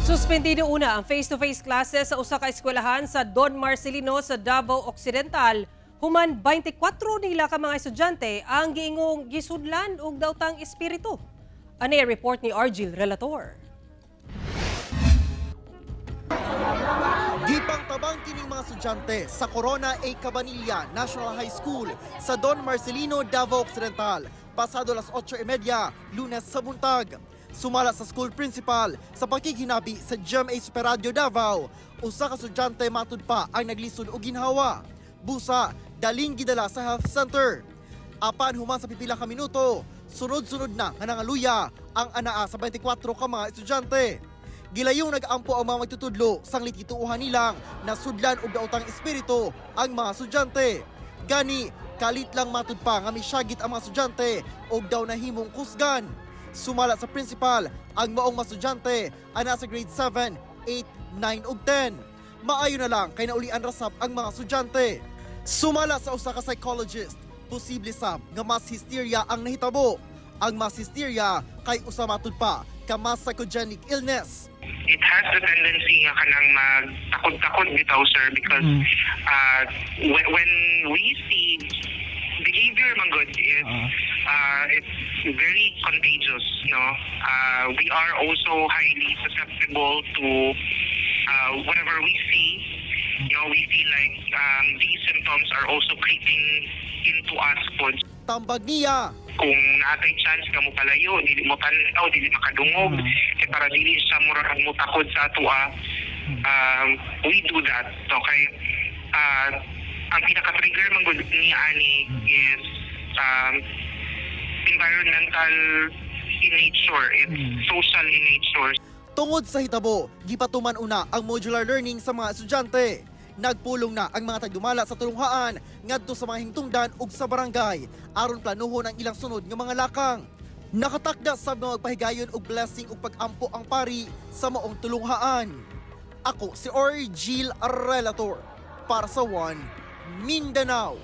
Suspendido una ang face-to-face classes sa usa ka eskwelahan sa Don Marcelino sa Davao Occidental human 24 nila ka mga estudyante ang giingong gisudlan og daotang espiritu. Ani report ni Argil Relator. Gipangtabang kining mga estudyante sa Corona A. Cabanilla National High School sa Don Marcelino, Davao Occidental, pasado alas 8:30, Lunes sa buntag. Sumala sa school principal sa pakighinabi sa GMA Super Radio Davao, usa ka estudyante matud pa ang naglisod og ginhawa. Busa, daling gidala sa health center. Apan human sa pipila ka minuto, sunod-sunod na nga nangaluya ang anaa sa 24 ka mga estudyante. Gilayong nag-ampo ang mga magtutudlo sanglit gituohan nilang nasudlan og daotang espiritu ang mga estudyante. Gani, kalit lang matud pa nga misyagit ang mga estudyante og daw nahimong kusgan. Sumala sa principal, ang maong mga estudyante ay nasa grade 7, 8, 9 ug 10. Maayo na lang kay naulian ra sab ang mga estudyante. Sumala sa usa ka psychologist, posible sab nga mass hysteria ang nahitabo. Ang mass hysteria kay usa matud pa ka mass psychogenic illness. It has the tendency nga kanang magtakod-takod bitaw, sir, because when we see behavior man gud is it's very contagious, no? We are also highly susceptible to whatever we see. We feel like these symptoms are also creeping into us po. Tambag niya, Kung naa tay chance nga mo palayo, dili mo tan-aw, dili makadungog, kay para dili siya murag mo takod sa atoa, we do that. Okay? Ang pinaka-trigger man gud ni ani is environmental in nature. It's social in nature. Tungod sa hitabo, gipatuman una ang modular learning sa mga estudyante. Nagpulong na ang mga tagdumala sa tulunghaan ngadto sa mga hingtungdan ug sa barangay aron planuhon ang ilang sunod nga mga lakang. Nakatakda sab nga magpahigayon og blessing ug pag-ampo ang pari sa maong tulunghaan. Ako si Orgil Relator para sa One Mindanao.